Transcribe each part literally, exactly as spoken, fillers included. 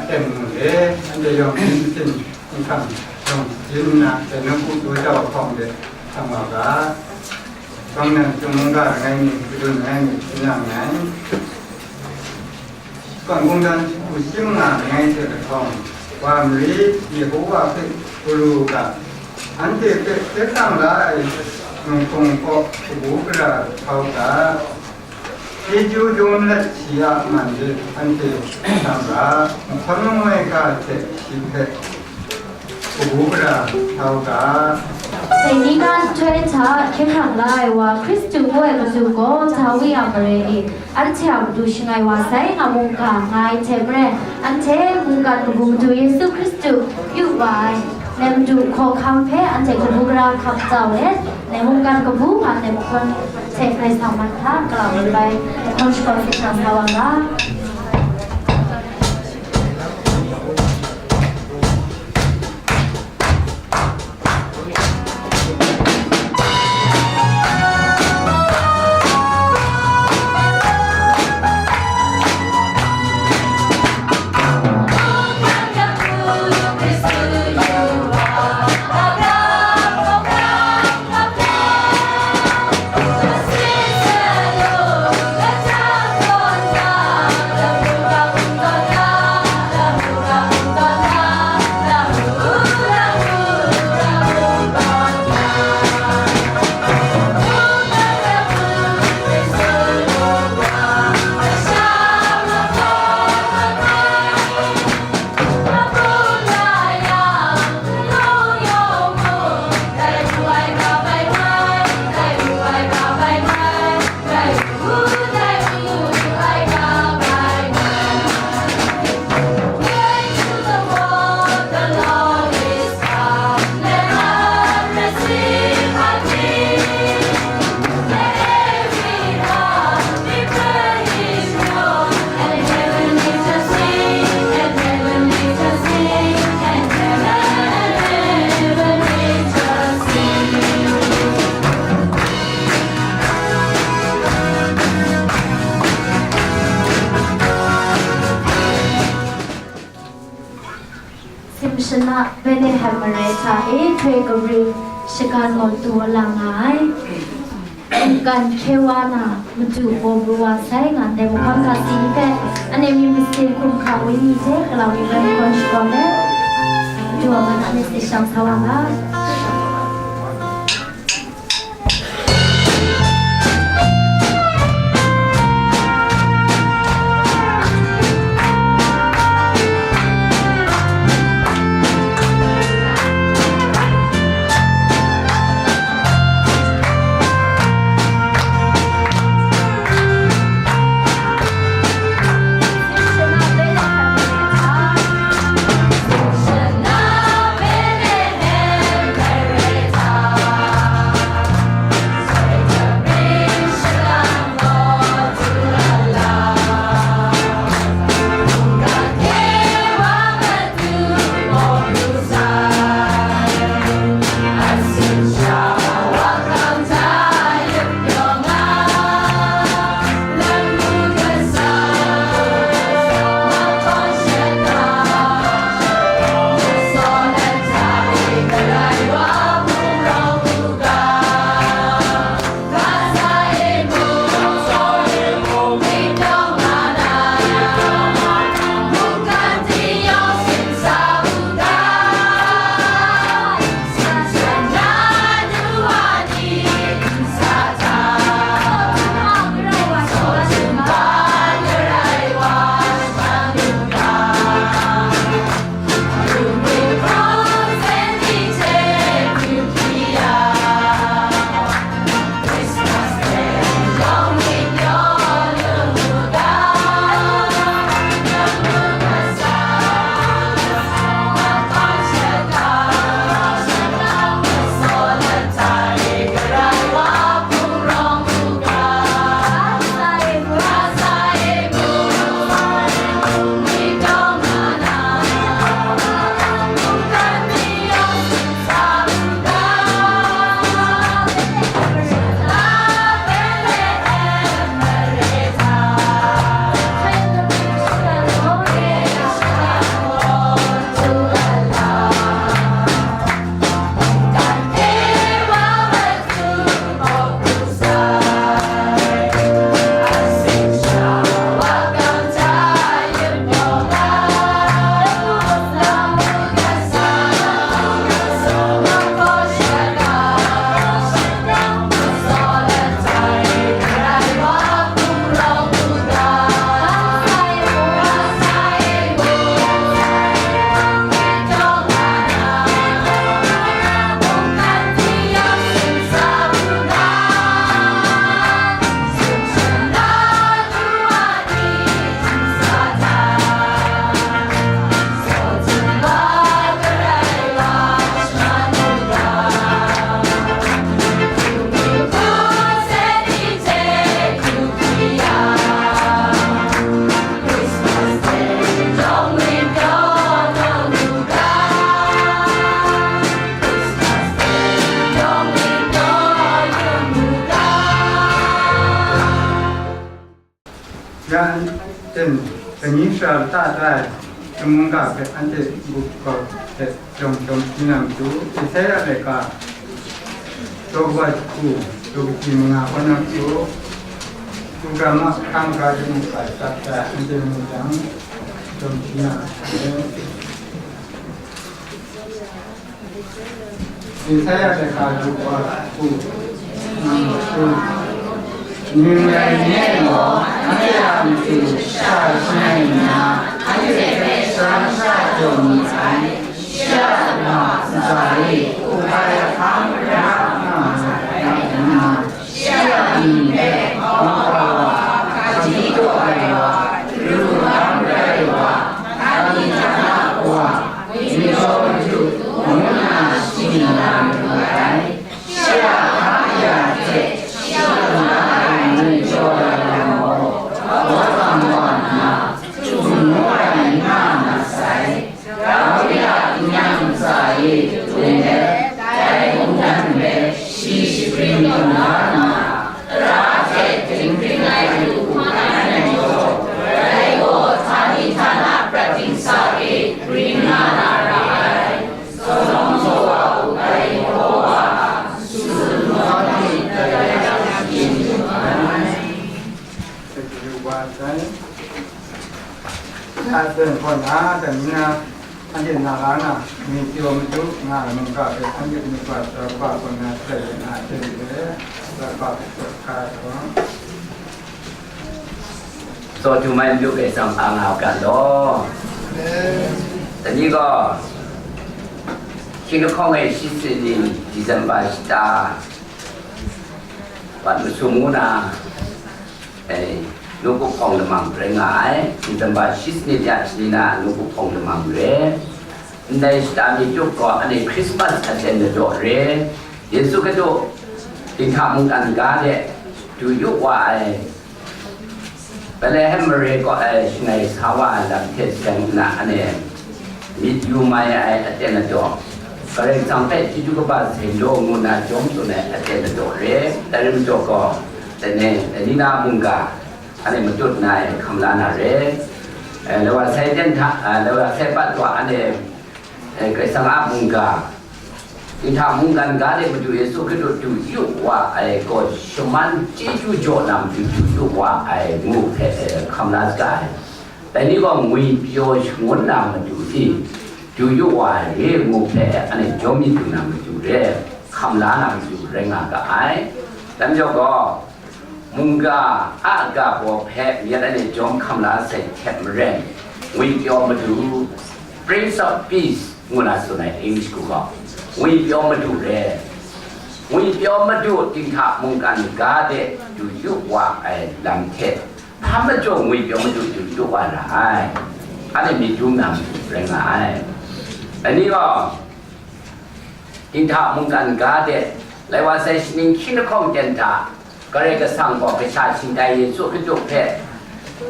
Ten mu le, anhte yawng myit masin nhkang yawng jin nna, dai nawku daw jau hkawng de hkang wa ga, shawng nnan hkying mungga langai mi, kadun langai mi, hpyi na nngai. Shakawn kungdawn shagu shi manga langai hte kahtawng, wa mari, Yehowa hpe garu u ga, anhte hpe hkye hkrang la ai nunghkung kaw kabu gara htau ga, chyeju dum let shi a man de anhte hkang ga, mahkawn mangoi ga hte shi hpe kabu gara htau ga. Dai ni na nhtoi hta hkye hkrang la ai wa Hkristu ngu ai matu gaw Dawi a mare e, anhte a matu shangai wa sai nga mungga nga ai hte maren, anhte mungkan kabu Madu Yesu Hkristu yu wa ai, dai Madu hkawhkam hpe anhte kabu gara hkap tau let, dai mungkan kabu nga ai mahkawn hte Karai Kasang man hta galau bai mahkawn shakawn hte sa wa ga. Simshana Bethlehem mare hta e htoi kabring shagan gaw tu wa lang nga ai. Mungkan hkye wa na matu paw pru wa sai nga ndai mahkawn ga si ni hpe, anhte myit masin hkum hkam wenyi hte galau mi bai mahkawn shakawn let, matu a man a myit shang sa wa nga. Sara lata da ai, sumung ga hpe anhte bup kau hte jawm jawm hpyi na matu, Esaia laika daw kaba jahku, daw kaji manga kaw na matu, hku ga ma hkang ga jahku ga sat da ai, anhte mu jang, jawm hpyi na matu. Esaia laika daw kaba jahku, nang hku, ning rai nme law, anhte a matu sha shangai nna, anhte hpe saran sha jaw mi ai. Shi a lama ntsa e hku hkai ahkang ra nga ai rai nna, shi a mying hpe mauga wa, hpaji daw ai wa, ru lam rai wa, htani htana wa, Myidaw Madu ngu nna shani na matu ai. Shi a hpa ya hte shi a lungga ai ngwipyaw ai lam gaw, Abraham wa nna, Htum ngu ai n nga na sai. Dawi a n-yang ntsa e dun let, dai mungdan hpe shi shapring tawn da nna, tara hte dinghpring ai lu hkun ai majaw, dai gaw htani htana prat dingsa e ring nga na ra ai. Sodom Gomora a Yehowa a su lawm ai myit dai hpyi yu ai. Ya teng kaw na, teng na, anhte na la na, mi tsaw madu nga ai mungga hpe anhte kanu kaba sara kaba kaw na, sai na, teng de, sara kaba kaw ka taw. Tsaw htum ai madu Karai Kasang a nga u ga law. Dai ni gaw, hkying lahkawng e shi sanit ni December shata, Wat masum ngu na, eh, nawku hpawng lamang rai nga ai, December shi sanit ya shani na nawku hpawng lamang re. Ndai shata myit tup gaw, anhte Christmas aten ladaw re. Yesu Hkristu dinghta mungkan ga de du yu wa ai, Betlehem mare kaw ai shangai sa wa ai lam hte seng nna, anhte myit yu mai ai aten ladaw, Karai Kasang hpe chyeju kaba sai law ngu nna jawm tsun ai aten ladaw re. Dai rai majaw gaw, dai ni, dai ni na mungga, anhte matut na ai hkam la na re. Eh, Lawa sai ten hta, eh, Lawa sai pat wa anhte, eh, Karai Kasang a mungga, dinghta mungkan ga de Madu Yesu Hkristu du yu wa ai gaw shaman chyeju jaw na matu du yu wa ai ngu hpe, eh, hkam la saga ai. Dai ni gaw ngwipyaw shangun na matu e du yu wa ai re ngu hpe anhte jawm myit du na matu re, hkam la na matu rai nga ga ai. Dai majaw gaw, mungga a ga baw hpe myit anhte jawm hkam la sai hte maren, ngwipyaw madu, Prince of Peace, ngu na tsun ai English hku gaw, ngwipyaw madu re. Ngwipyaw madu dinghta mungkan ga de du yu wa ai lam hte, hpa majaw ngwipyaw madu du yu wa ra ai. Anhte myit du na matu rai nga ai. Dai ni gaw, dinghta mungkan ga de, lai wa sai shaning hkying lahkawng ten hta, Karai Kasang gaw kasha shingtai Yesu Hkristu hpe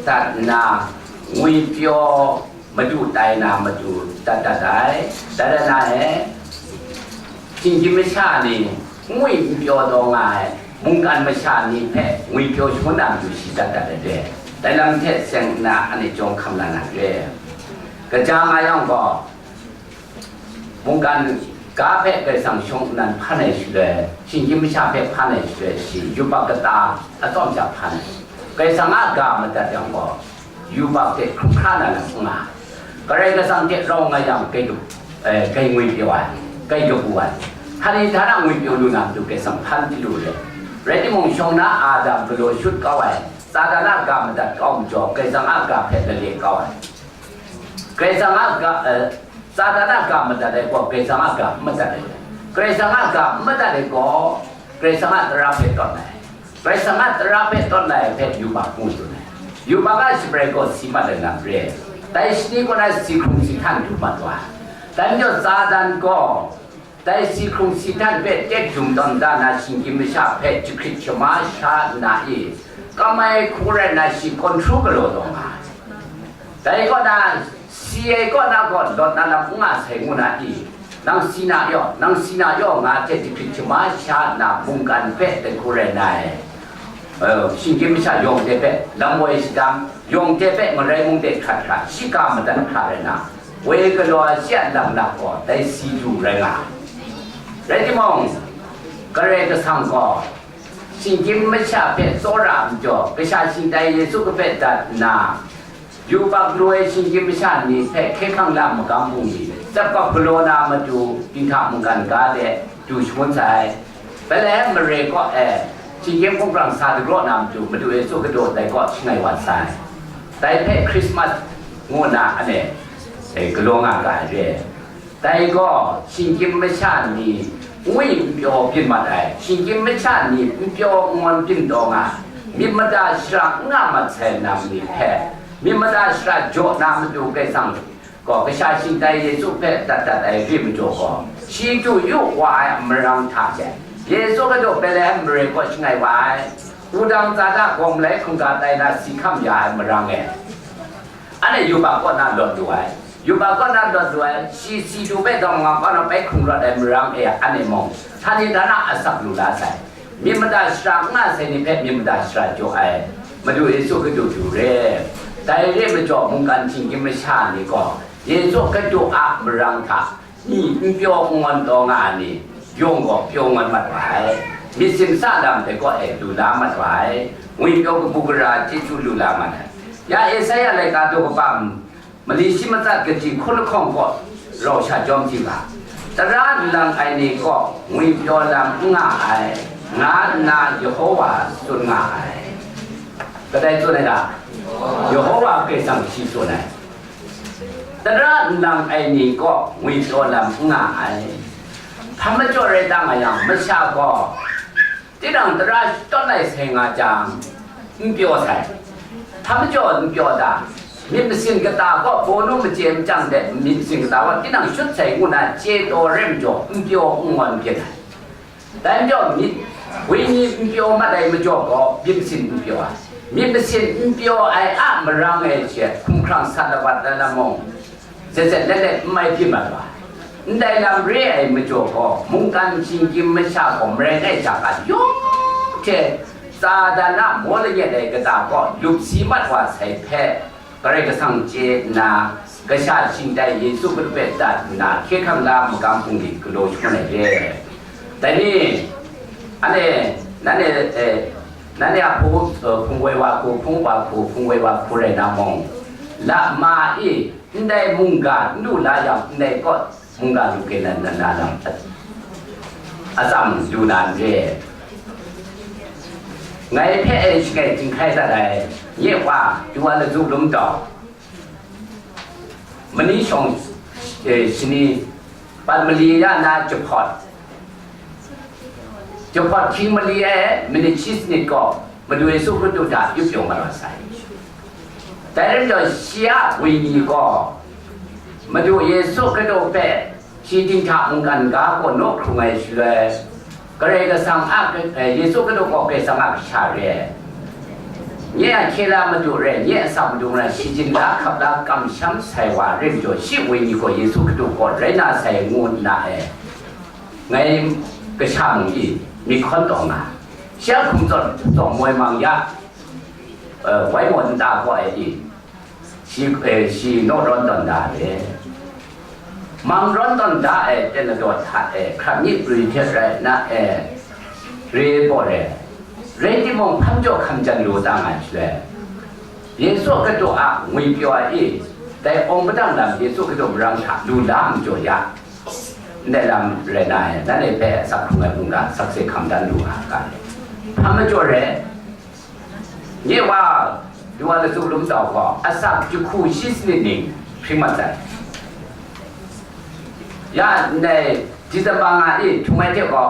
dat nna, ngwipyaw madu tai na matu dat dat ai. Dat dat na e, shinggyim masha ni ngwi n pyaw taw nga ai, mungkan masha ni hpe ngwipyaw shangun na matu shi dat dat ai re. Dai lam hte seng nna, anhte jawm hkam la na re. Kaja nga yang gaw, mungkan ga hpe Karai Kasang shawng nnan hpan ai shaloi, shinggyim masha hpe hpan ai shaloi, shi yubak kata atsawm sha hpan ai. Karai Kasang a ga madat yang gaw, yubak hte hkrum hkra na lam n nga ai. Karai Kasang hte rau nga yang, grai du, eh, grai ngwipyaw ai, grai dapu ai. Htani htana ngwipyaw lu na matu Karai Kasang hpan chyalu re. Rai timung, shawng na Adam galaw shut kau ai, Satan a ga madat kau majaw, Karai Kasang a ga hpe lale kau ai. Karai Kasang a ga, eh, Satan a ga madat ai gaw, Karai Kasang a ga n madat ai. Karai Kasang a ga n madat ai gaw, Karai Kasang a tara hpe tawn ai. Karai Kasang a tara hpe tawn ai hpe yubak ngu tsun ai. Yubak a shabrai gaw si mat ai lam re ai. Dai shani kaw na si hkrung si htan du mat wa ai. Dai majaw Satan gaw, dai si hkrung si htan hpe tek dum tawn da na, shinggyim masha hpe jahkrit shama sha nna e, kam ai hku rai nna, shi kawn hkru galaw taw nga ai. Dai kaw na, si ai kaw na gaw lawt na lam n nga sai ngu na i? Nang si na yaw, nang si na yaw, nga hte jahkrit shama sha nna mungkan hpe dai hku rai nna e, eh, shinggyim masha yawng hte hpe lam woi shadang, yawng hte hpe ngarai mung de hkrat hkra, shiga madat hkra rai na, woi galaw ai shi a laklak gaw dai si du rai nga ai. Rai timung, Karai Kasang gaw shinggyim masha hpe tsawra ai majaw, kasha shingtai Yesu kape dat nna, yubak lu ai shinggyim masha ni hpe hkye hkrang la magam bungli, tsap kap galaw na matu, dinghta mungkan ga de du shangun sai. Betlehem mare kaw e, shinggyim hkunggrang sa dagraw na matu, Madu Yesu kadu dai kaw shangai wa sai. Dai hpe Christmas ngu nna anhte, e, galaw nga ga ai re. Dai gaw shinggyim masha ni ngwi n pyaw byin mat ai, shinggyim masha ni n pyaw n ngawn byin taw nga ai, myit mada shara n nga mat sai lam ni hpe, myit mada shara jaw na matu Karai Kasang gaw kasha shingtai Yesu hpe dat dat ai ri majaw gaw, shi du yu wa ai marang hta she, Yesu kadu Betlehem mare kaw shangai wa ai, wudang tsada gawng malai hkungga tai na si hkam ya ai marang e, anhte yubak kaw na lawt lu ai. Yubak kaw na lawt lu ai, shi si du hpe dawng nga kaw na bai hkrung rawt ai marang e, anhte mung, htani htana asak lu la sai. Myit mada shara n nga sai ni hpe myit mada shara jaw ai, Madu Yesu kadu du re. Dai re majaw, mungkan shinggyim masha ni gaw Yesu kadu a marang hta, ni n pyaw n ngawn taw nga ai ni, yawng gaw pyaw ngawn mat wa ai. Myit sin sa lam hte kaw e lu la mat wa ai. Ngwi pyaw kabu gara chyeju lu la mat ai. Ya Esaia laika daw kaba mali shi matsat kaji hkun lahkawng kaw rau sha jawm hti ga, tara nlang ai ni kaw ngwi pyaw lam n nga ai, nga nna Yehova tsun nga ai. Kadai tsun ai ga? Yehova Karai Kasang shi tsun ai. Tara nlang ai ni kaw ngwi pyaw lam n nga ai. Hpa majaw rai ta nga yang, masha gaw tinang tara shatawn ai sai nga jang, n pyaw sai. Hpa majaw n pyaw ta? Myit masin kata gaw bawnu machye machyang de myit masin kata gaw tinang shut sai ngu na chye taw rai majaw, n pyaw n ngawn byin ai. Dai majaw, myit, wenyi n pyaw mat ai majaw gaw, myit masin n pyaw ai. Myit masin n pyaw ai a marang e she, hkumhkrang sat labat na lam mung, zet zet let let n mai byin mat wa ai. Ndai lam re ai majaw gaw, mungkan shinggyim masha gaw marai ai hta ga yawng hte, Satan a maw lanyet ai kata gaw lup si mat wa sai hpe, Karai Kasang chye nna, kasha shingtai Yesu Hkristu hpe dat nna, hkye hkrang la magam hpung lit galaw shangun ai re. Dai ni, anhte, nanhte, eh, nanhte a hpu, eh, hpung woi wa hku, hpung wa hku, hpung woi wa hku rai na mung, lama e, ndai mungga n lu la yang, ndai kaw mungga lu kailan na na lam atsam lu na n re. Ngai hpe e shangai chyinghkai dat ai, nye wa, Duwa Laju Lum Dau, mani shawng, eh, shani, pat mali ya na jahpawt, jahpawt hkying mali e minit shi sanit gaw Madu Yesu Hkristu hta yup yawng mat wa sai. Dai rai majaw, shi a wenyi gaw Madu Yesu Hkristu hpe shi dinghta mungkan ga kaw naw hkrung ai shaloi, Karai Kasang a, eh, Yesu Hkristu gaw Karai Kasang a Kasha re ai, nye a hkye la Madu re ai, nye a asak Madu re ai, shi jin la hkap la kamsham sai wa rai majaw, shi wenyi gaw Yesu Hkristu kaw rai na sai ngu nna e, ngai kasha mung e myit hkawn taw nga, shi a hkum zawn, zawn moi mang ya, eh, wai maw nta gaw ai e, shi, eh, shi naw rawn tawn da ai. Mang rawn tawn da ai, ten ladaw hta e, hkrap myi prwi hte rai nna e, re ai baw re. Rai timung, hpa majaw hkam jan lu da nga ai shaloi, Yesu Hkristu a ngwipyaw ai e, dai awng padang lam Yesu Hkristu marang hta lu la majaw ya, ndai lam rai na e, nanhte hpe asak hkrung ai mungga sakse hkam dan lu nga ga. Hpa majaw re, nye wa, Duwa Laju Lum Dau gaw asak jahku shi sanit ning hpring mat sai. Ya ndai December nga e htung ai hte gaw,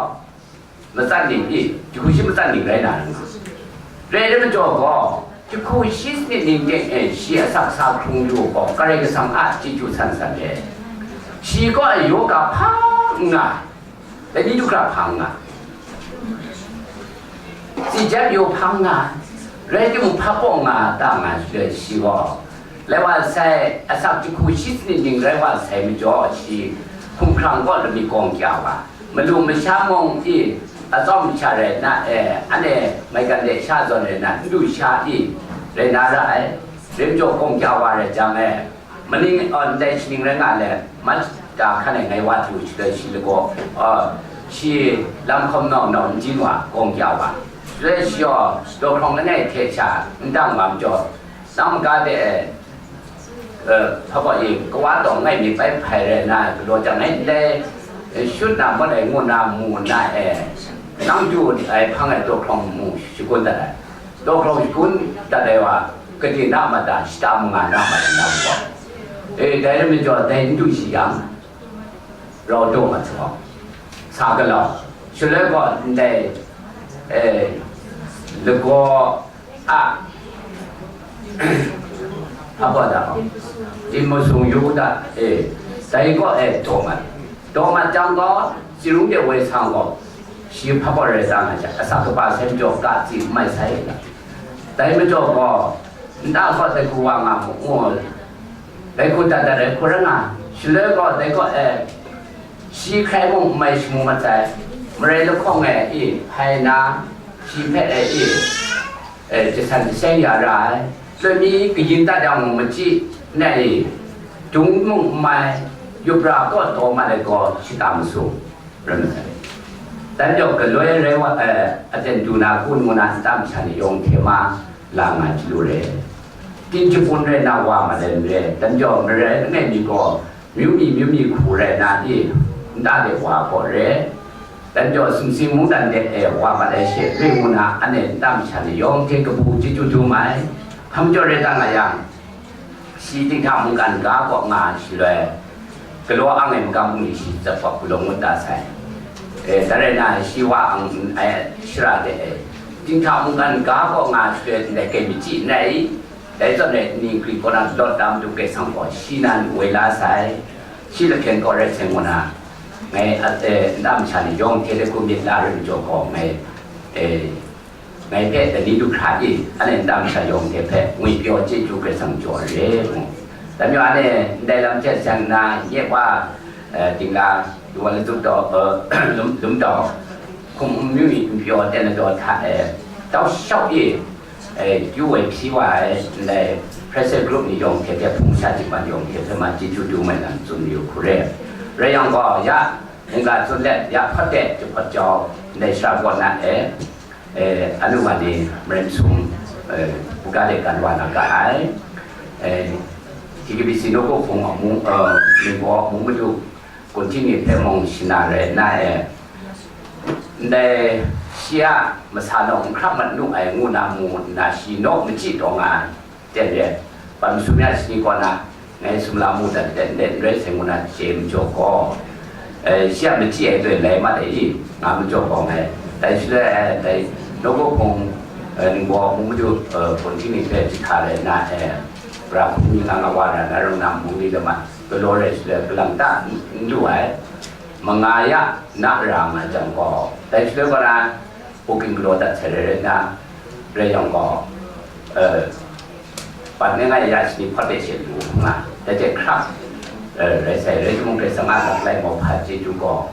matsat ning e, jahku shi matsat ning rai na ring nga. Rai ai majaw gaw, jahku shi sanit ning teng e shi asak sa hkrung lu gaw, Karai Kasang a chyeju san san re. Shi kaw e yoga hpa n nga ai, dai ni du hkra hpa n nga ai, tsi jep yaw hpa n nga ai, rai timung, hpa paw nga ta nga ai shaloi, shi gaw, lai wa sai, asak jahku shi sanit ning rai wa sai majaw, shi hkumhkrang kaw lami kawng kya wa, malu masha mung e, atsawm masha rai nna e, anhte maigan de sha zawn rai nna, n du sha e, rai na ra ai. Rim jaw gawng kya wa rai jang e, maning, uh, ndai shaning rai nga le, mat da hkan e ngai wa du shi dai shi lagaw, uh, shi lam hkawm naw naw n jin wa gawng kya wa. Shaloi shi yaw, daw hkrawng langai hte sha n dang wa majaw, nang maga de, uh, hpa gaw i, kawa tawng ngai myit bai hpai rai nna, galaw jang ngai ndai, eh, shut na, mat ai ngu na mu nna e, nang du ai hpang e daw hkrawng mu shagun dat ai. Daw hkrawng shagun dat ai wa, kaji na mada, shata manga na mada na gaw. E, dai rai majaw, dai n du shi yang, rau daw mat sa gaw, sa galaw. Shaloi gaw, ndai, e, lagaw a, apa da, din masung yu da, e, dai gaw, e, daw mat. Daw mat jang gaw, tsingrung de woi sang gaw, shi hpa gaw rai sa nga jang, asak kaba sai majaw, ka tsi n mai sai ga. Dai majaw gaw, nta gaw dai hku wa nga mu, ngu, dai hku dat dat ai hku rai nga, shaloi gaw, dai gaw, e, shi hkrai mung n mai shamu mat sai, marai lahkawng e, i, hpai na, shi hpe, e, i, e, jasan jaseng ya ra ai, loi mi kayin dat yang mung machyi, nai, dung mung n mai, yup ra kaw taw mat ai gaw, shata masung. Rai masai. Dan jaw galoi rai wa, eh, aten du na kun ngu na nta masha ni yawng hte ma la nga chyalu re. Tin jahpun rai na wa ma len re. Dan jaw marai langai mi gaw, myu mi, myu mi hku rai na i, nta de wa gaw re. Dan jaw sumsing mungdan de e wa ma lai she, rai ngu na, ane nta masha ni yawng hte kabu chyeju dum ai. Hpa majaw rai ta nga yang, shi dinghta mungkan ga kaw nga ai shaloi, galaw ang ai magam bungli shi zaphawk galaw ngut da sai. E, dai rai na, shi wa ang ai shara de e, dinghta mungkan ga kaw nga ai shaloi, ndai kai machyi n rai, dai zawn e, ni gri kaw na lawt da matu Karai Kasang gaw shi nan woi la sai, shi lahkyen kaw rai sai ngu na, ngai, e, nta masha ni yawng hte de hku myit la rai majaw gaw, ngai, e, ngai hpe dai ni du hkra i, anhte nta masha yawng hte hpe ngwi pyaw chyeju Karai Kasang jaw ai re, ngu. Dai majaw anhte ndai lam hte seng nna, nye wa, eh, dingla, Yawhan Latuk daw, eh, lum, lum daw, hkum n myu i n pyaw ten ladaw hta e, tau shau i, eh, kyu woi hpyi wa ai, ndai pressure group ni yawng hte hpe, hpung sha jingman yawng hte hpe ma chyeju dum ai lam tsun yu hku re. Rai yang gaw, ya, mungga tsun let, ya hpawt de, jahpawt jau, ndai shara kaw na e, eh, anu wa ni Maren Sum, eh, buga de kan wa na ga ai, eh, T K B C Nawku Hpung a mung, eh, Ningbaw a mung madu kunhting ni hpe mung shana rai nna, eh, ndai shi a masa naw n hkrap mat nu ai ngu na mu nna, shi naw machyi taw nga ai. Ten re, ban masum ya shani kaw na, ngai sumla mu dat let let n rai sai ngu na chye majaw gaw, eh, shi a machyi ai doi lai mat ai i, nga majaw gaw ngai, dai shaloi, eh, dai Nawku Hpung, eh, Ningbaw a mung madu, eh, kunhting ni hpe jahta rai nna, eh, pra hkum ni nga nga wa ra na ram na mung ni lama galaw rai shaloi, galang ta n, n lu ai, manga ya na ra nga jang gaw, dai shaloi kaw na, booking galaw dat sai rai rai nna, rai yang gaw, eh, Bat ngai ngai ya shani hpawt de she lu nga, dai hte hkrap, eh, rai sai, rai timung, Karai Kasang a lap lai mauhpa chyeju gaw,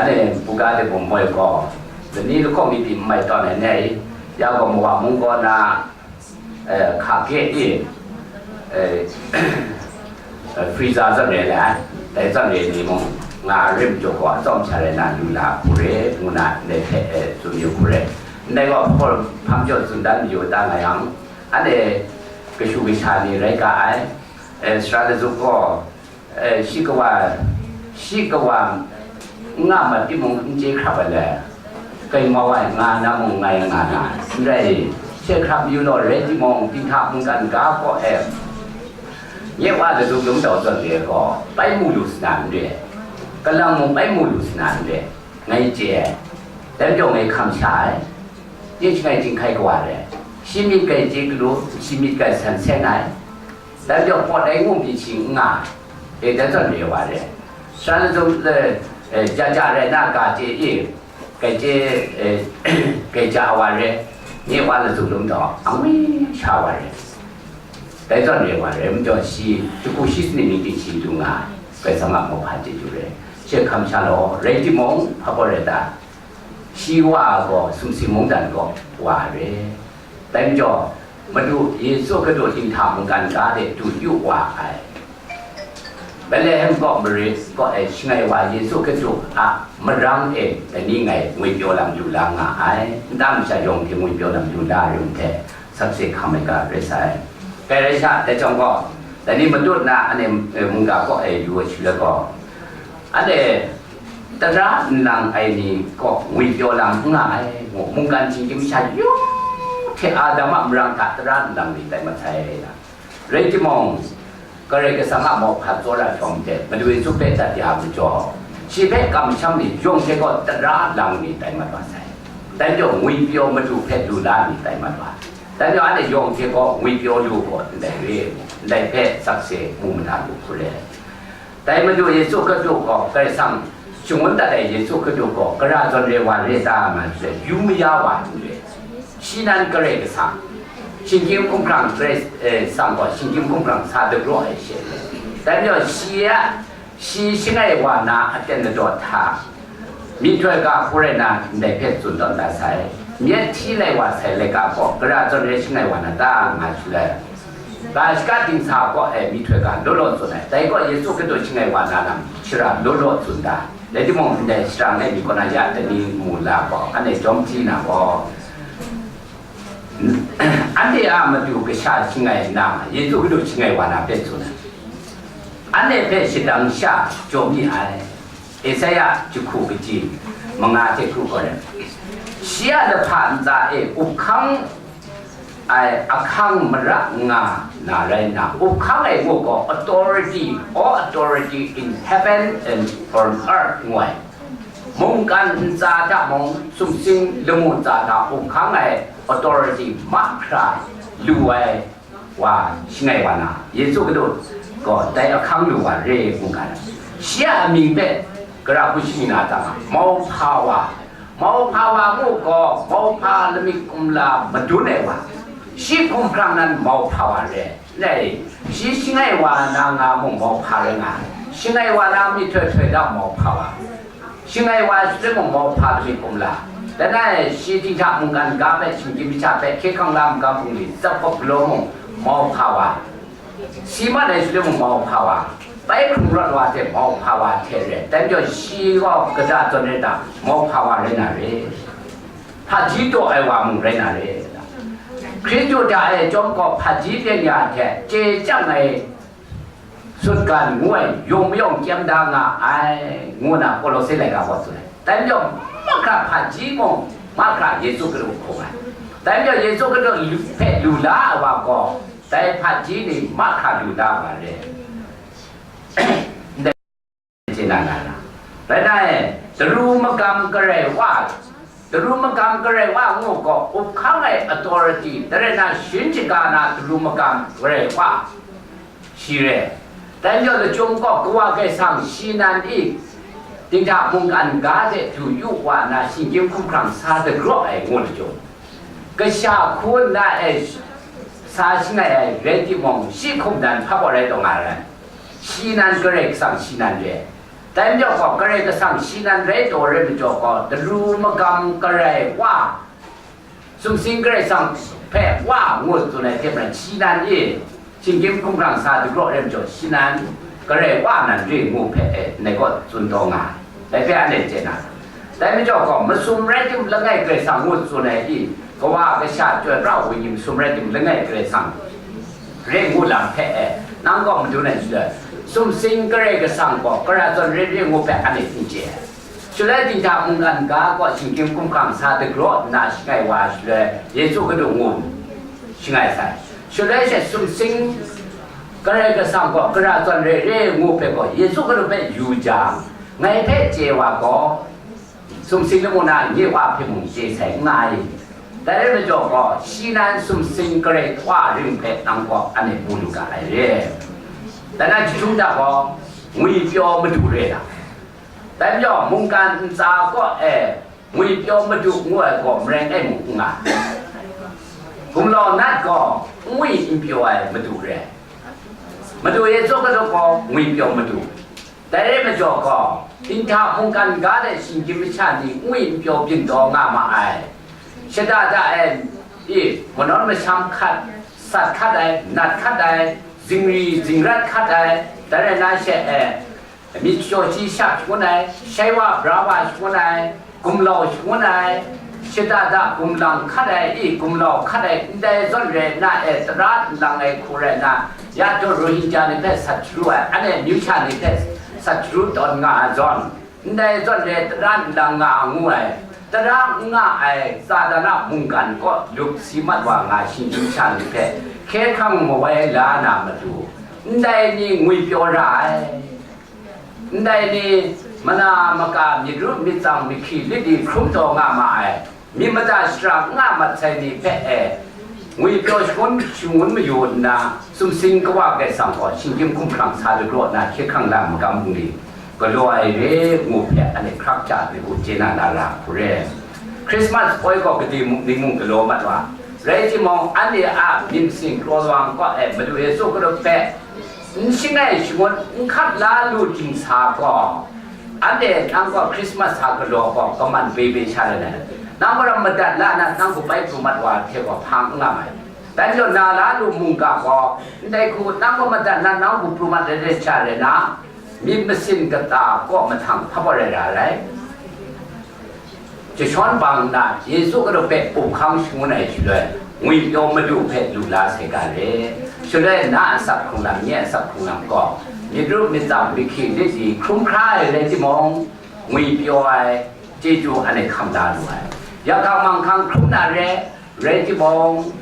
anhte buga de bum moi gaw, lani lahkawng mi pyi n mai tawn ai ni, ya gaw mawa mung kaw na, eh, hka ge i, eh, eh, freezer zawn re ai, dai zawn re ni mung, nga rim jaw gaw, atsawm sha rai na lu la hku re, ngu na, ndai hpe, eh, tsun yu hku re. Ndai gaw, hpawr hpang jaw tsun dan mayu da nga yang, anhte kashu kasha ni rai ga ai, eh, Sara Latuk gaw, eh, shi kawa, shi kawa n nga mat timung n chye hkrap ai le, kai mau ai nga na mung ngai nga na, n rai, she hkrap yu law rai timung, dinghta mungkan ga kaw e, nye wa Latuk lum dau zawn re gaw, bai mu lu sa na n re, kalang mung bai mu lu sa na n re, ngai chye ai, dai majaw ngai hkam sha ai, nye shangai chyinghkai kawa re, shi myit kai chye galu, shi myit kai san seng ai, dai majaw pawt ai ngu pyi shi n nga, e, dai zawn re wa re. Sara Latuk, eh, eh, ja ja rai na, ga chye i, kai chye, eh, kai ja wa re, nye wa Latuk lum dau, angwi sha wa re. Dai zawn re wa re, majaw shi, jahku shi sanit ni ting shi du nga, Karai Kasang a mauhpa chyeju re. She hkam sha law, rai timung, hpa gaw rai ta, shi wa gaw, sumsing mungdan gaw, wa re. Dai majaw, Madu Yesu Hkristu dinghta mungkan ga de du yu wa ai. Betlehem kaw marit kaw e shangai wa Yesu Hkristu a marang e dai ni ngai ngwipyaw lam lu la nga ai. Nta masha yawng hte ngwipyaw lam lu la ring hte sakse hkam ai ga rai sai. Kai rai sha, dai chyawm gaw, dai ni matut na anhte, eh, mungga kaw e yu ai shaloi gaw, anhte tara nlang ai ni kaw ngwipyaw lam n nga ai, ngu, mungkan shinggyim masha yawng hte Adam a marang hta tara nlang ni tai mat sai na. Rai timung, Karai Kasang a mauhpa tsawra hkawm hte Madu Yesu hpe dat ya majaw, shi hpe kamsham ni yawng hte gaw tara lang ni tai mat wa sai. Dai majaw ngwipyaw Madu hpe lu la ni tai mat wa. Dai majaw anhte yawng hte gaw ngwipyaw lu gaw ndai re, ndai hpe sakse mu mada lu hkru re. Dai Madu Yesu Hkristu gaw Karai Kasang shangun dat ai Yesu Hkristu gaw gara zawn re wa re ta nga hte yu maya wa n re. Shi nan Karai Kasang, shinggyim hkumhkrang Karai, eh, Kasang gaw shinggyim hkumhkrang sa dagraw ai she. Dai majaw shi a, shi shangai wa na aten ladaw hta, myihtoi ga hkru rai na ndai hpe tsun tawn da sai. Myit hti lai wa sai laika gaw gara zawn re shangai wa na ta nga shaloi, ga shaka dingsa kaw e myihtoi ga law law tsun ai. Dai gaw Yesu Hkristu shangai wa na lam shara law law tsun da. Rai timung, ndai shara ngai mi kaw na ya dai ni mu la gaw, anhte jawm hti na gaw, anhte a matu kasha shangai nna, Yesu Hkristu shangai wa na hpe tsun ai. Anhte hpe shadang sha jaw mi ai. Esaia jahku kaji manga hte kru gaw rai. Shi a lahpa ntsa e up hkang ai ahkang mara nga na rai nna, up hkang ai ngu gaw authority, all authority in heaven and on earth ngu ai. Mungkan ntsa hta mung, sumsing lamu ntsa hta up hkang ai authority mahkra lu ai wa shangai wa na, Yesu Hkristu gaw dai ahkang lu wa re ngu ga ai. Shi a amying hpe gara hku shani na ta nga, mauhpa wa, mauhpa wa ngu gaw, mauhpa lamik kumla madun ai wa, shi hkumhkrang nan mauhpa wa re. Ndai, shi shangai wa na nga mung mauhpa rai nga ai. Shangai wa na myihtoi htoi da mauhpa wa. Shangai wa ai shaloi mung mauhpa lamik kumla. Langai, shi dinghta mungkan ga hpe shinggyim masha hpe hkye hkrang la magam bungli tsap hkawp galaw mung mauhpa wa. Si mat ai shaloi mung mauhpa wa. Bai hkrung rawt wa hte mauhpa wa hte re. Dai majaw shi gaw kaja zawn rai ta, mauhpa wa rai na re. Hpaji taw ai wa mung rai na re. Hkristu hta e chyawm gaw hpaji byeng ya hte chye chyang ai sutgan ngu ai yawng mayawng kyem da nga ai, ngu na Kolose laika gaw tsun ai. Dai majaw mahkra hpaji mung, mahkra Yesu Hkristu hkung ai. Dai majaw Yesu Hkristu lu, hpe lu la ai wa gaw, dai hpaji ni mahkra lu la ai wa re. Ndai chye na na ra. Rai nna e, daru magam Karai Wa, daru magam Karai Wa ngu gaw, up hkang ai authority, dai rai nna, sharin shaga na daru magam Karai Wa, shi re. Dai majaw lachyum gaw, Kawa Karai Kasang shi nan i, dinghta mungkan ga de du yu wa na, shinggyim hkumhkrang sa dagraw ai ngu lachyum. Kasha hku nna e sa shangai ai rai timung, shi hkum nan hpa gaw rai taw nga ai. Shi nan Karai Kasang shi nan re. Dai majaw gaw, Karai Kasang shi nan rai taw rai majaw gaw, daru magam Karai Wa, sumsing Karai Kasang hpe Wa ngu tsun ai hte maren, shi nan e, shinggyim hkumhkrang sa dagraw rai majaw, shi nan Karai Wa nan re ngu hpe e, ndai gaw tsun taw nga ai. Dai hpe anhte chye na. Dai majaw gaw, masum rai tim langai Karai Kasang ngu tsun ai i, kawa kasha chyoi pra ai wenyi masum rai tim langai Karai Kasang re ngu lam hpe e, nang gaw madun ai shaloi, sumsing Karai Kasang gaw gara zawn re re ngu hpe anhte n chye ai. Shaloi dinghta mungkan ga gaw shinggyim hkumhkrang sa dagraw nna shangai wa ai shaloi, Yesu Hkristu ngu shangai sai. Shaloi she sumsing Karai Kasang gaw gara zawn re re ngu hpe gaw Yesu Hkristu hpe yu jang, ngai hpe chye wa gaw, sumsing lamu na nye Wa hpe mung chye sai n nga ai. Dai rai majaw gaw, shi nan sumsing Karai Wa ring hpe nang gaw anhte mu lu ga ai re. Dai na jahtum hta gaw, ngwipyaw Madu re ai. Dai majaw, mungkan ntsa kaw e, ngwipyaw Madu ngu ai gaw, maren e mung n nga. Gumlau nat gaw, ngwi n pyaw ai Madu re. Madu Yesu Hkristu gaw ngwipyaw Madu. Dai rai majaw gaw, dinghta mungkan ga de shinggyim masha ni ngwi n pyaw byin taw nga ma ai. Shada da e, I, manawn masham hkat, sat hkat ai, nat hkat ai, zingri zingrat hkat ai, dai rai na she e, myit shaw shi shap shangun ai, shaiwa brawa shangun ai, gumlau shangun ai, shada da gumlang hkat ai, i, gumlau hkat ai, ndai zawn rai na e, tara nlang ai hku rai na, ya taw Rohingya ni hpe sat sharu ai, anhte amyu sha ni hpe sat sharu tawn nga ai zawn, ndai zawn re tara nlang nga ngu ai, tara n nga ai Satan a mungkan kaw lup si mat wa nga shinggyim sha ni hpe hkye hkrang mawai la na matu, ndai ni ngwipyaw ra ai. Ndai ni mana maka myit ru myit tsang myit hkri lit di hkrum taw nga ma ai. Myit mada shara n nga mat sai ni hpe e, ngwipyaw shangun shangun mayu nna, sumsing Kawa Karai Kasang gaw shinggyim hkumhkrang sa dagraw nna hkye hkrang lam magam bungli galaw ai re ngu hpe, anhte hkrak hta myit hku chye na na ra hku re. Christmas poi gaw gade mung ning mung galaw mat wa, rai timung, anhte a myit masin kraw lawang kaw e Madu Yesu Hkristu hpe n shangai shangun n hkap la lu ting sa gaw, anhte nang gaw Christmas a galaw gaw kaman bebe sha rai ai. Nang gaw ram madat la na nang gaw bai pru mat wa hte gaw hpa n nga ai. Dai majaw na la lu mungga gaw, ndai hku nang gaw madat na nang gaw pru mat rai rai sha rai na, myit masin kata kaw mahtang hpa gaw rai ra ai. Jashawn bang nna Yesu Hkristu hpe up hkang shangun ai shaloi, ngwipyaw Madu hpe lu la sai ga re. Shaloi na a asak hkrung lam, nye a asak hkrung lam gaw, myit ru myit tsang, myit hkri myit di hkrum hkra ai rai timung, ngwipyaw ai chyeju anhte hkam la lu ai. Yakhang manghkang hkrum na re, rai timung,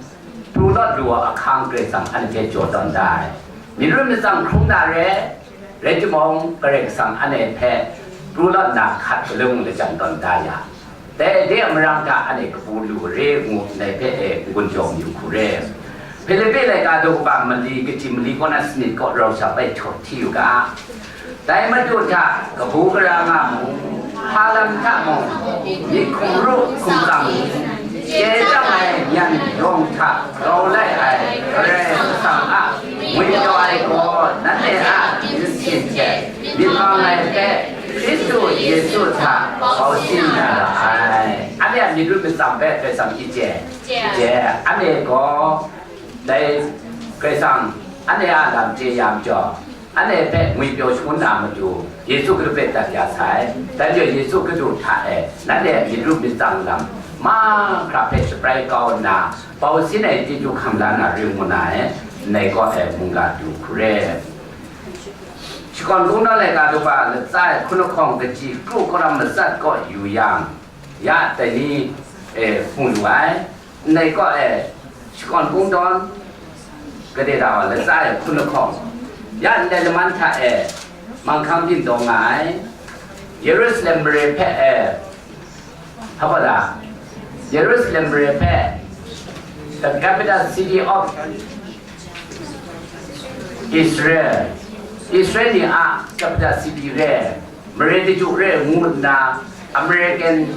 pru lawt lu ai ahkang Karai Kasang anhte jaw tawn da ai. Myit ru myit tsang hkrum na re, rai timung, Karai Kasang anhte hpe pru lawt na hkat palung lajang tawn da ya. Dai de a marang hta anhte kabu lu re ngu ndai hpe e n-gun jaw mayu hku re. Hpilipi laika daw kaba mali, kaji mali kaw na sanit kaw rau sha bai htaw hti yu ga. Dai Madu hta kabu gara nga mu, hpa lam hta mung, myit hkum ru hkum tsang, chye chyang ai nyan yawng hta grau lai ai Karai Kasang a ngwipyaw ai gaw, nanhte a myit masin hte myit mang ai hpe Hkristu Yesu hta bau sin na ra ai. Anhte a myit ru myit tsang hpe Karai Kasang hpyi chye, chye, anhte gaw dai Karai Kasang anhte a lam chye ya majaw, anhte hpe ngwipyaw shangun na matu, Yesu Hkristu hpe dat ya sai. Dai majaw Yesu Hkristu hta e nanhte myit ru myit tsang lam mahkra hpe shabrai kau nna, bau sin ai chyeju hkam la na ring ngu na e, ndai kaw e mungga du hku re. Shakawn Kungdawn laika daw kaba latsa e hkun lahkawng kaji kru karam matsat kaw yu yang, ya dai ni e hpung lu ai. Ndai kaw e, Shakawn Kungdawn, gade da wa, latsa e hkun lahkawng, ya ndai laman hta e, manghkang byin taw nga ai, Yerusalem mare hpe e, hpa da, Yerusalem mare hpe, the capital city of Israel, Israel ni a capital city re, mare daju re ngu nna, American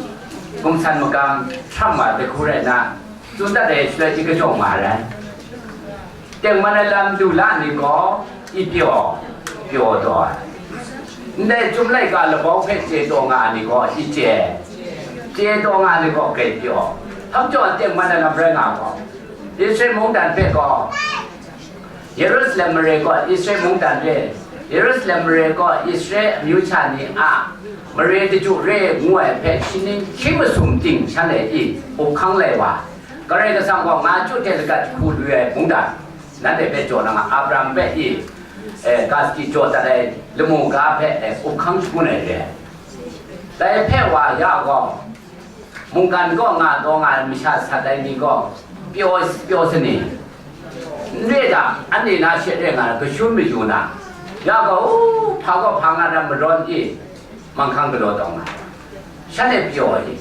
gumsan magam Trump a dahku rai nna, tsun dat ai shaloi i kajawng ma ai. Tengman ai lam du la ni gaw, i pyaw, pyaw taw ai. Ndai Chyum laika labau hpe chye taw nga ni gaw, i chye, chye taw nga ni gaw, grai pyaw. Hpa majaw tengman ai lam rai nga gaw, Israel mungdan hpe gaw, Yerusalem mare gaw Israel mungdan re, Yerusalem mare gaw Israel amyu sha ni a mare daju re ngu ai hpe shi ning shi masum ting shanhte i up hkang lai wa, Karai Kasang gaw nga chyu hte lagat jahku lu ai mungdan, nanhte hpe jaw na nga, Abraham hpe i, eh, ga sadi jaw dat ai lamu ga hpe, eh, up hkang shangun ai re. Dai hpe wa ya gaw, mungkan kaw nga taw nga ai masha sat ai ni gaw, pyaw, pyaw sa ni? N re da, anhte na she re nga ai, kashun mayu na. Ya gaw, u, hpa gaw hpa nga na marawn i, manghkang galaw taw nga ai. Shanhte pyaw ai,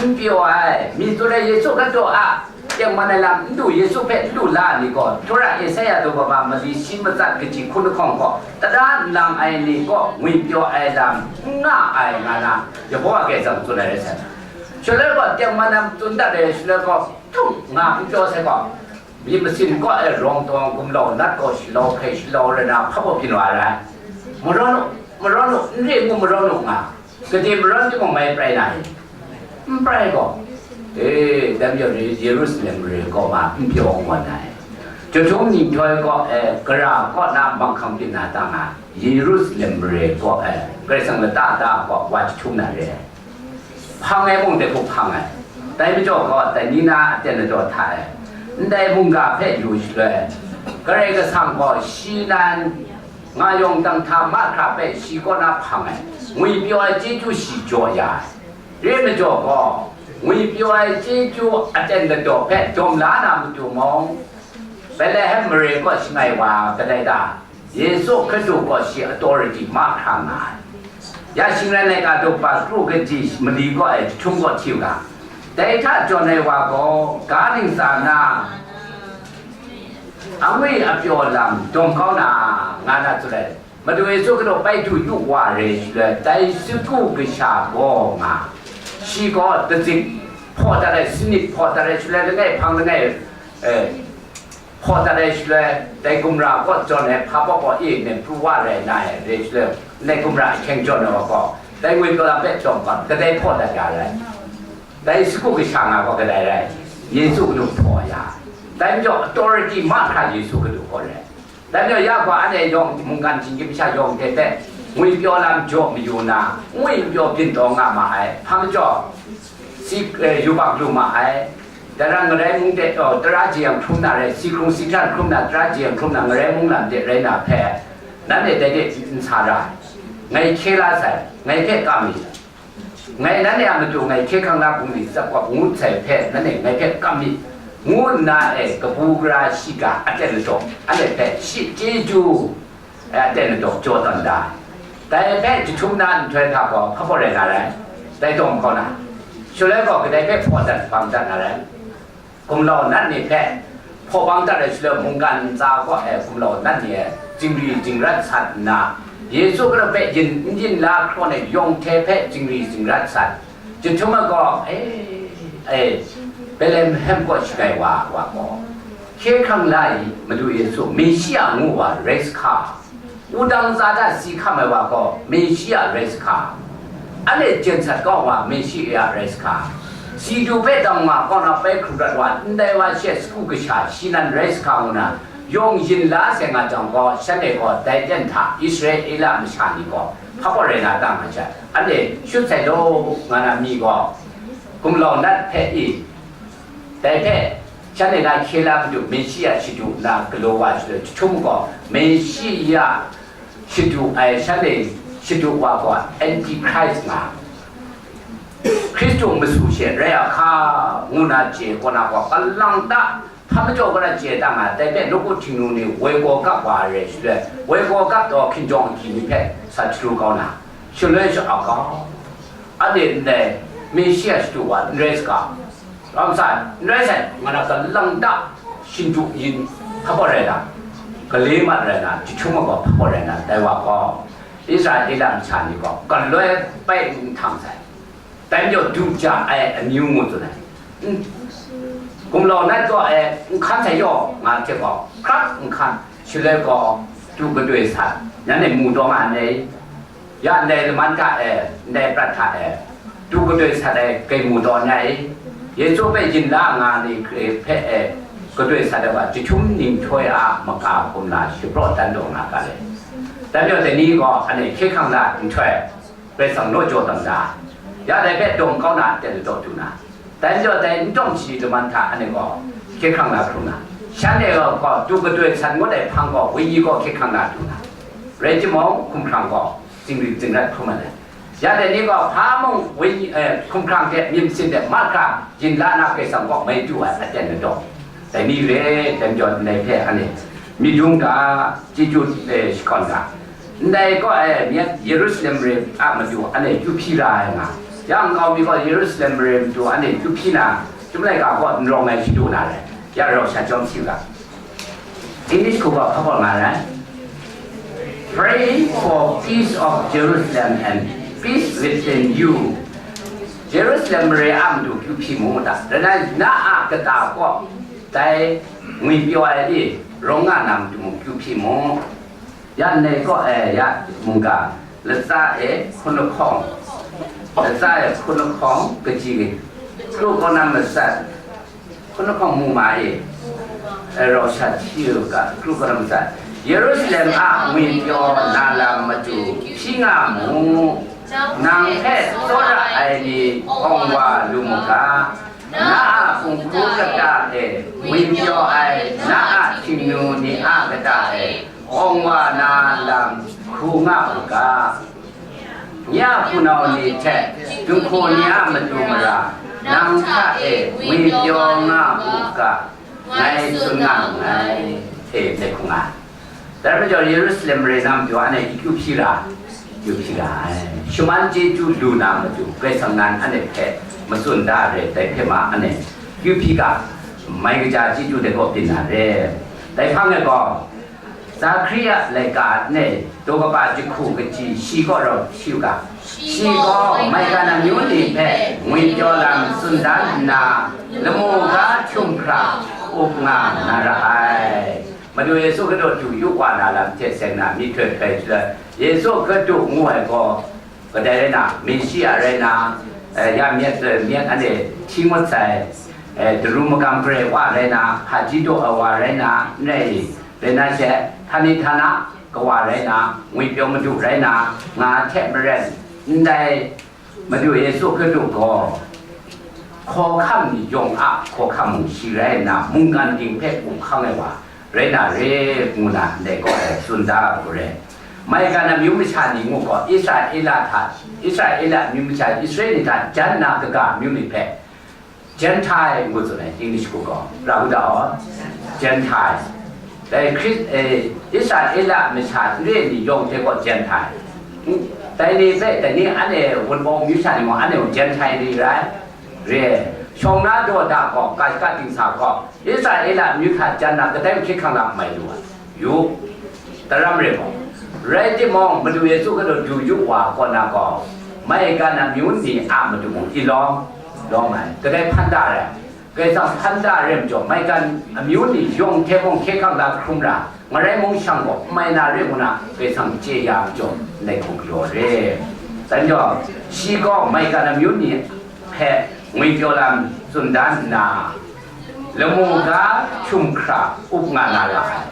n pyaw ai, mi tsun ai Yesu Hkristu a tengman ai lam n du, Yesu hpe n du la ai ni gaw, Htara Esaia daw kaba mali shi matsat kaji hkun lahkawng gaw, tara n lang ai ni kaw ngwipyaw ai lam n nga ai nga na, Yehowa Karai Kasang tsun ai rai sai. Shaloi gaw, tengman ai lam tsun dat ai shaloi gaw, htung nga n pyaw sai gaw, myit masin kaw e rawng tawng gumlau nat gaw shalau hkai shalau rai na hpa baw byin wa ai. Marawn u, marawn u, n re ngu marawn u nga, gade marawn timung mai prai na i? N prai gaw, E, dai majaw Yerusalem mare kaw ma n pyaw ngawn ai. Jahtum nhtoi kaw e, gara kaw na manghkang byin na ta nga, Yerusalem mare kaw e, Karai Kasang lata da kaw wa jahtum na re ai. Hpang ai mung dai hku hpang ai. Dai majaw gaw, dai ni na aten ladaw hta e, ndai mungga hpe yu shaloi, Karai Kasang gaw shi nan nga yawng dang hta mahkra hpe shi kaw na hpang ai, ngwipyaw ai chyeju shi jaw ya ai. Re majaw gaw, ngwipyaw ai chyeju aten ladaw hpe dawm la na matu mung, Betlehem mare kaw shangai wa kadai ta? Yesu Hkristu gaw shi authority mahkra nga ai. Ya shingran laika daw pa kru kaji mali kaw e jahtum kaw hti u ga, dai hta jawn ai wa gaw, ga ningsa na angwi apyaw lam dawm kau na, nga na tsun ai. Madu Yesu Hkristu bai du yu wa re shaloi, dai sagu kasha gaw nga, shi gaw dazik hpaw dat ai, sanit hpaw dat ai shaloi, langai hpang langai, eh, hpaw dat ai shaloi, dai gumra kaw jawn ai hpa baw kaw e, ning pru wa rai na ai re shaloi, ndai gumra ahkyeng jawn ai wa gaw, dai ngwi pyaw lam hpe jawm gaw, kadai hpaw dat ya rai? Dai sagu kasha nga gaw kadai rai? Yesu Hkristu hpaw ya. Dai majaw authority mahkra Yesu Hkristu gaw rai. Dai majaw ya gaw anhte yawng mungkan htingkyim sha yawng hte hpe ngwipyaw lam jaw mayu na, ngwipyaw byin taw nga ma ai. Hpa majaw, si, eh, yubak lu ma ai. Dai ran ngarai mung de, oh, tara jeyang hkrum na rai, si hkrung si hkran hkrum na, tara jeyang hkrum na, ngarai mung lam de rai na hpe, nanhte dai de n sa ra ai. Ngai hkye la sai, ngai hpe kam mi sai, ngai nanhte a matu ngai hkye hkrang la bungli tsap kawp ngut sai hpe, nanhte ngai hpe kam mi, ngu nna e, kabu gara shiga aten ladaw, anhte hpe shi chyeju, eh, aten ladaw jaw tawn da ai. Dai hpe jahtum na nhtoi hta gaw hpa gaw rai na rai? Dai dawng hkaw na, shaloi gaw kadai hpe hpaw dat bang dat na rai? Gumlau nat ni hpe hpaw bang dat ai shaloi, mungkan ntsa kaw e gumlau nat ni e zingri zingrat sat nna, Yesu Hkristu hpe yin n yin la hkraw ai yawng hte hpe zingri zingrat sat. Jahtum ai gaw, e, e, Betlehem kaw shangai wa, wa gaw, hkye hkrang la i, Madu Yesu, Meshia ngu wa rai sa hka? Wudang ntsa hta si hkam ai wa gaw Meshia rai sa hka? Anhte jen sat kau wa Meshia rai sa hka? Si du hpe dang ma kaw na pai hkrum rat wa ndai wa she sagu kasha shi nan rai sa hka ngu na, yawng yin la sai nga jang gaw, shanhte gaw dai ten hta Israela masha ni gaw hpa gaw rai na ta nga sha, anhte shut sai law nga na mi gaw, gumlau nat hpe i, dai hpe, shanhte na hkye la madu Meshia shadu nna galaw wa shaloi, jahtum gaw Meshia shadu ai shanhte shadu wa gaw Antichrist nga, Hkristu masu she rai a hka ngu na chye kaw na gaw, kalang ta, hpa majaw gara chye ta nga, dai hpe nawku htingnu ni woi gaw gap wa ai rai shaloi, woi gaw gap taw hkinjawng ahkyi ni hpe sa chyalu kau na, shaloi sha-, a kau, anhte ndai Meshia shadu wa n rai saga, Ram sai, n rai sai, nga na galang ta, shindu yin hpa gaw rai na, gale mat rai na, jahtum ai gaw hpa gaw rai na, dai wa gaw, Israela masha ni gaw galoi pai n htang sai. Dai majaw du ja ai amyu ngu tsun ai. N-, gumlau nat gaw e, n hkan sai yaw, nga hte gaw, hkrak n hkan, shaloi gaw, du gadoi sat, nanhte mu taw nga ai. Ya ndai laman hta e, ndai prat hta e, du gadoi sat ai grai mu taw n rai. Yesu hpe yin la nga ni hpe e, gadoi sat ai wa jahtum nhtoi a maka hkum na shapraw dan taw nga ga le. Dan jaw dai ni gaw, anhte hkye hkrang la nhtoi, Karai Kasang naw jaw tam da. Ya dai hpe dawng kau na aten ladaw du na, dai majaw dai n tawng shi laman hta anhte gaw hkye hkrang na hkrum na, shanhte gaw du gadoi sat ngut ai hpang gaw wenyi gaw hkye hkrang na du na, rai timung, hkumhkrang gaw zingri zingrat hkrum ai. Ya dai ni gaw hpa mung wenyi, eh, hkumhkrang hte myit masin hte mahkra yin la na Karai Kasang kaw mai du ai aten ladaw. Dai ni re, dai majaw ndai hpe anhte myit yung ga, chyeju, eh, shakawn ga. Ndai gaw e, myit Yerusalem mare a matu anhte kyu hpyi ra ai nga. Ya nkau mi gaw Yerusalem mare matu anhte kyu hpyi na, Chyum laika gaw n rawng ai shadu na rai. Ya rau sha chyawm si u ga. English hku gaw hpa gaw nga rai? Pray for peace of Jerusalem and peace within you. Jerusalem mare a matu kyu hpyi mu da. Rai nna, na a kata gaw dai ngwipyaw ai ni rawng nga na matu mung kyu hpyi mu. Ya ndai kaw e, ya mungga, latsa e hkun lahkawng, latsa e hkun lahkawng kaji Kru kaw na matsat, hkun lahkawng mu ma e, rau shat hti u ga, kru kaw na matsat. Yerusalem a ngwipyaw na lam matu hpyi nga mu, nang hpe tsawra ai ni awng wa lu mu ga, na a punghku kata e ngwipyaw ai na a htingnu ni a kata e awng wa na lam hku nga u ga. Nye a hpunau ni hte, dinghku ni a matu mara, nang hta e ngwipyaw nga u ga, ngai tsun nga nngai, hte hte hkung ai. Dai majaw, Yerusalem mare na matu anhte akyu hpyi ra, akyu hpyi ra ai. Shaman chyeju lu na matu, Karai Kasang nan anhte hpe matsun da ai, dai hpe ma anhte akyu hpyi ga, mai kaja chyeju dai gaw byin na re. Dai hpang e gaw, Zakaria laika nei daw kaba jahku kaji shi kaw rau hpyi u ga, shi gaw maigan amyu ni hpe ngwipyaw lam tsun dan nna, lamu ga hkyum hkra up nga na ra ai. Madu Yesu Hkristu du yu wa na lam hte seng na myihtoi hpai shaloi, Yesu Hkristu ngu ai gaw, kadai rai na, Messia rai na, eh, ya myit, eh, myit anhte hti ngut sai, eh, daru magam garai wa rai na, hpaji daw ai wa rai na, n rai, rai na she, htani htana kawa rai na, ngwipyaw madu rai na, nga hte maren, ndai Madu Yesu Hkristu gaw, hkawhkam ni yawng a hkawhkam mung shi rai nna, mungkan ting hpe up hkang ai wa rai na re, ngu na ndai gaw ai tsun da ai hku re. Maigan amyu masha ni ngu gaw, Israela hta, Israela amyu masha, Israel ni hta jan na kaga amyu ni hpe, Gentile ngu tsun ai, English hku gaw, ra u da aw, Gentile. Dai Hkris-, eh, Israela masha n re ni yawng hte gaw Gentile. Dai ni hpe, dai ni anhte Wunpawng amyu sha ni mung, anhte mung Gentile ni rai? Re. Shawng na daw da gaw, ga shaka dingsa gaw, Israela amyu hta jan na, kadai hkye hkrang lam mai lu ai. Yu, daram re gaw. Rai timung, Madu Yesu Hkristu du yu wa kaw na gaw, maigan amyu ni a matu mung, i lawm, lawm ai. Kadai hpan da rai. Karai Kasang hpan da rai majaw, maigan amyu ni yawng hte mung hkye hkrang la hkrum ra, ngarai mung shang gaw n mai na re ngu na, Karai Kasang chye ya majaw, ndai hku galaw re. Dai majaw, shi gaw maigan amyu ni hpe ngwipyaw lam tsun dan nna, lamu ga hkyum hkra up nga na ra ai.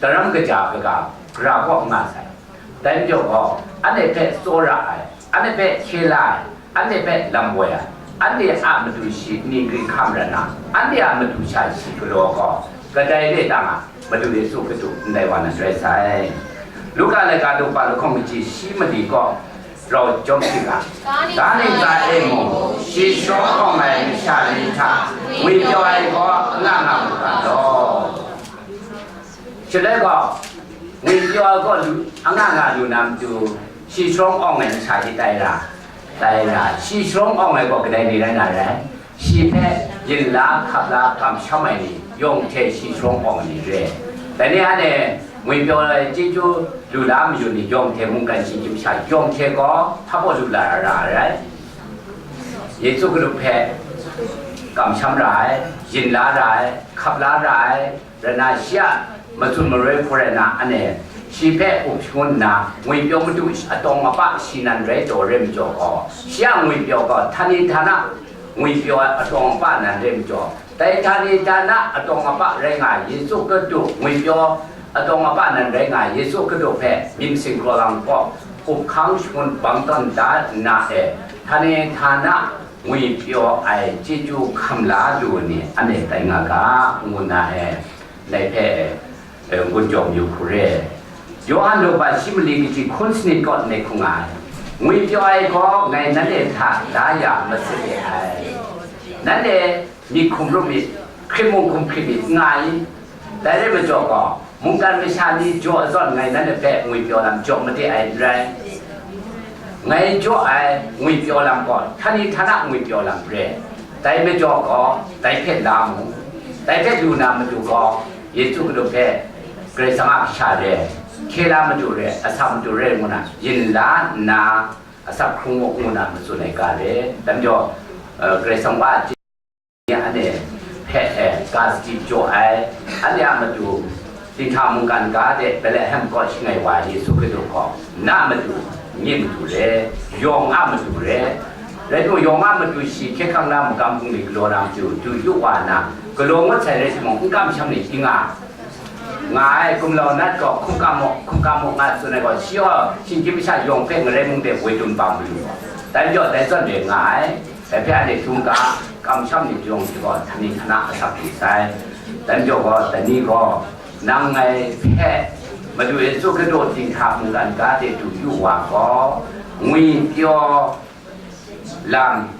Daram kaja kaga, gara kaw nga sai. Dai majaw gaw, anhte hpe tsawra ai, anhte hpe hkye la ai, anhte hpe lam woi ai, anhte a matu shi ni grin hkam rai na, anhte a matu sha shi galaw gaw, kadai re tang a, Madu Yesu Hkristu ndai wa na rai sai. Luka laika daw pa lahkawng kaji shi mali gaw rau jawm hpyi ga, ga ntsa e mung, shi sharawng awng ai masha ni hta ngwipyaw ai gaw n nga nga mu ga law. Shaloi gaw, ngwipyaw ai gaw lu, anga nga lu na matu, shi sharawng awng ai masha hte tai ra, tai ra, shi sharawng awng ai gaw kadai ni rai na rai? Shi hpe yin la, hkap la, kamsham ai ni, yawng hte shi sharawng awng ai ni re. Dai ni anhte ngwipyaw ai chyeju lu la mayu ni, yawng hte mungkan shinggyim sha, yawng hte gaw hpa baw lu la ra ai rai. Yesu Hkristu hpe kamsham ra ai, yin la ra ai, hkap la ra ai, rai na, shi a matsun maroi hku rai na, anhte shi hpe up shangun nna, ngwipyaw madu atawng apa shi nan rai taw re majaw gaw, shi a ngwipyaw gaw htani htana ngwipyaw atawng apa nan re majaw, dai htani htana atawng apa rai nga ai Yesu Hkristu, ngwipyaw atawng apa nan rai nga ai Yesu Hkristu hpe myit masin kraw lang kaw up hkang shangun bang tawn da nna e, htani htana ngwipyaw ai chyeju hkam la lu ni anhte tai nga ga, ngu nna e, ndai hpe, e, n-gun jawm yu hku re. Yawhan daw pa shi mali kaji hkun sanit kaw ngai hku nga ai. Ngwipyaw ai gaw ngai nanhte hta la ya masit re ai. Nanhte myit hkum rup myit, hkrit mung hkum hkrit myit, nga i? Dai rai majaw gaw, mungkan masha ni jaw zawn ngai nanhte hpe ngwipyaw lam jaw made ai n rai. Ngai jaw ai ngwipyaw lam gaw, htani htana ngwipyaw lam re. Dai majaw gaw, dai hpe la mu. Dai hpe lu na matu gaw, Yesu Hkristu hpe Karai Kasang a kasha re, hkye la matu re, asak matu re ngu na, yin la nna, asak hkrung mu ngu na matsun ai ga re. Dai majaw, eh, Karai Kasang wa a chye anhte hpe, eh, ga sadi jaw ai, anhte a matu, dinghta mungkan ga de Betlehem kaw shangai wa ai Yesu Hkristu gaw, na matu, nye matu re, yawng a matu re, Rai timung, yawng a matu shi hkye hkrang na magam bungli galaw na matu, du yu wa na, galaw ngut sai rai timung, n kamsham ni di nga, nga ai, gumlau nat gaw hkum kam mu, hkum kam mu nga tsun ai gaw, shi gaw shinggyim masha yawng hpe ngarai mung de woi dum bang mayu gaw, dai majaw dai zawn re nga ai. Dai hpe anhte htum ga, kamsham ni yawng shi gaw, htani htana asak lu sai. Dai majaw gaw, dai ni gaw, nang ngai hpe Madu Yesu Hkristu dinghta mungkan ga de du yu wa gaw, ngwipyaw lam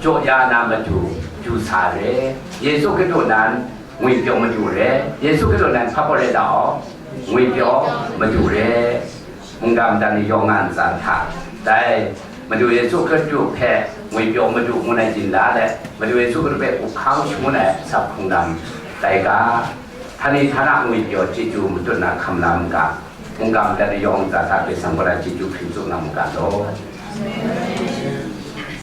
jaw ya na matu du sa re. Yesu Hkristu nan ngwipyaw matu re. Yesu Hkristu nan hpa gaw re dau, ngwipyaw matu re. Mungga madan ni yawng nga ntsa hta, dai Madu Yesu Hkristu hpe ngwipyaw matu ngu ai ginla let, Madu Yesu Hkristu hpe up hkang shangun ai asak hkungdam tai ga, htani htana ngwipyaw chyeju matut na hkam la mu ga, mungga madan ni yawng ntsa hta hpe sang gaw chyeju hpring tsun na mu ga law.